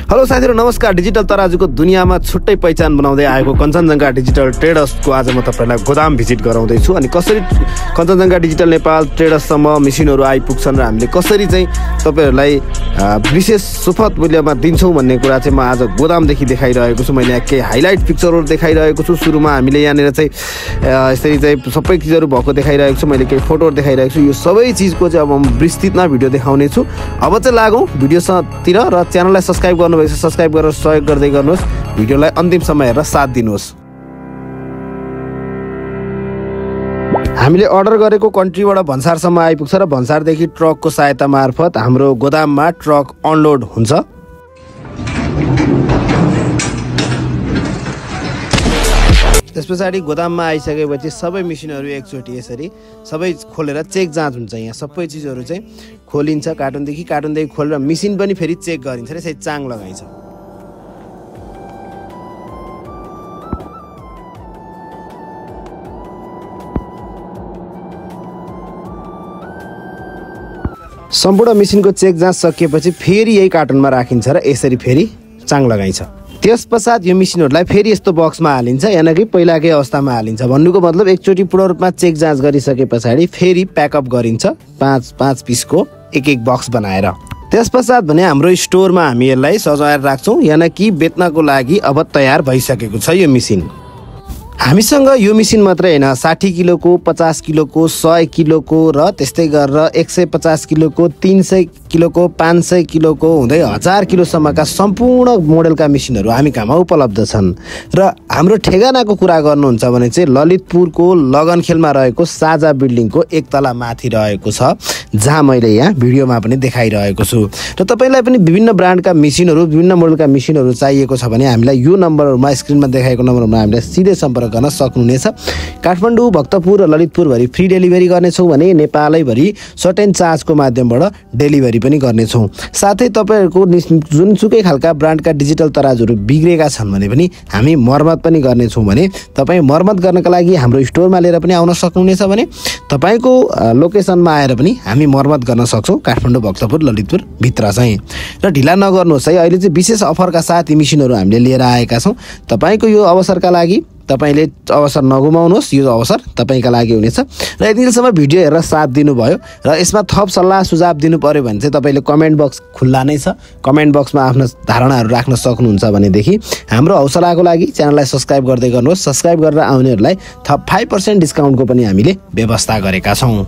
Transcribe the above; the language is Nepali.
हेलो साथीहरु नमस्कार। डिजिटल तराजुको दुनियाँमा छुट्टै पहिचान बनाउँदै आएको कञ्चनजङ्घा डिजिटल ट्रेडर्सको आज म तपाईलाई गोदाम भिजिट गराउँदै छु अनि कसरी कञ्चनजङ्घा डिजिटल नेपाल ट्रेडर्ससम्म मेसिनहरु आइपुग्छन् र हामीले कसरी चाहिँ तपाईहरुलाई विशेष सुपथ मूल्यमा दिन्छौं भन्ने कुरा चाहिँ म आज गोदामदेखि देखाइरहेको छु। मैले केही हाइलाइट पिक्चरहरु देखाइरहेको छु। सुरुमा हामीले यहाँनेर चाहिँ यसरी चाहिँ सबै चीजहरु भएको देखाइरहेको छु। मैले केही फोटोहरु देखाइरहेको छु। यो सबै चीजको चाहिँ अब म विस्तृतमा भिडियो देखाउने छु। अब चाहिँ लागौं भिडियोतिर र च्यानललाई सब्स्क्राइब गर्नुभएछ सब्स्क्राइब गरेर सहयोग गर्दै गर्नुहोस्। भिडियोलाई अन्तिम समय हेरेर साथ दिनुहोस्। हामीले अर्डर गरेको कन्ट्रीबाट भन्सारसम्म आइपुग्छ र भन्सारदेखि ट्रकको सहायता मार्फत हाम्रो गोदाममा ट्रक अनलोड हुन्छ। त्यसपछि गोदाममा आइसकेपछि सबै मेसिनहरु एकचोटी यसरी सबै खोलेर चेक जाँच हुन्छ। यहाँ सबै चीजहरु चाहिँ खोलिन्छ कार्टुनदेखि खोलेर मेसिन पनि फेरि चेक गरिन्छ र यसरी चाङ लगाइन्छ। सम्पूर्ण मेसिनको चेक जाँच सकिएपछि फेरि यही कार्टुनमा राखिन्छ र यसरी फेरि चाङ लगाइन्छ। त्यसपश्चात यो मेसिनहरुलाई फेरि यस्तो बक्समा हालिन्छ यानि कि पहिलाकै अवस्थामा हालिन्छ। भन्नुको मतलब एकचोटी पूर्ण रूपमा चेक जाँच गरिसकेपछि फेरि प्याकअप गरिन्छ 5 पिसको एक बक्स बनाएर। त्यसपश्चात भने हाम्रो स्टोरमा हामी यसलाई सजाएर राख्छौं यानि कि बेच्नको लागि अब तयार भइसकेको छ यो मेसिन। हामीसँग यो मेसिन मात्रै हैन 60 किलोको 50 किलोको 100 किलोको र त्यस्तै गरेर 150 किलोको 300 किलोको 500 किलोको हुँदै 1000 किलोसम्मका सम्पूर्ण मोडलका मेसिनहरु हामी कहाँ उपलब्ध छन्। र हाम्रो ठेगानाको कुरा गर्नुहुन्छ भने चाहिँ ललितपुरको लगनखेलमा रहेको साझा बिल्डिङको एक तला माथि रहेको छ, जहाँ मैले यहाँ भिडियोमा पनि देखाइरहेको छु। र तपाईलाई पनि विभिन्न ब्रान्डका मेसिनहरु विभिन्न मोडलका मेसिनहरु चाहिएको छ भने हामीलाई यो नम्बरमा स्क्रिनमा देखाएको नम्बरमा हामीलाई सिधै सम्पर्क गर्न सक्नुहुनेछ। काठमाडौँ, भक्तपुर र ललितपुर भरि फ्री डेलिभरी गर्नेछौं भने नेपालै भरि सर्ट एन्ड चार्जको माध्यमबाट डेलिभरी पनि गर्नेछौं। साथै तपाईहरुको जुनसुकै खालका ब्रान्डका डिजिटल तराजुहरु बिग्रेका छन् भने पनि हामी मर्मत पनि गर्नेछौं भने तपाई मर्मत गर्नका लागि हाम्रो स्टोरमा लिएर पनि आउन सक्नुहुनेछ भने तपाईको लोकेसनमा आएर पनि हामी मर्मत गर्न सक्छौं काठमाडौँ, भक्तपुर, ललितपुर भित्र चाहिँ। र ढिला नगर्नुहोस् है, अहिले चाहिँ विशेष अफरका साथ यी मेसिनहरु हामीले लिएर आएका छौं। तपाईको यो अवसरका लागि तपाईले अवसर नगुमाउनुहोस्, यो अवसर तपाईका लागि हुनेछ। र यतिसम्म भिडियो हेरेर साथ दिनुभयो र यसमा थप सल्लाह सुझाव दिनु पर्यो भने चाहिँ तपाईले कमेन्ट बक्स खुल्ला नै छ। कमेन्ट बक्समा आफ्नो धारणाहरु राख्न सक्नुहुन्छ भनेदेखि हाम्रो हौसलाको लागि च्यानललाई सब्स्क्राइब गर्दै गर्नुहोस्। सब्स्क्राइब गरेर आउनेहरुलाई थप 5% डिस्काउन्टको पनि हामीले व्यवस्था गरेका छौं।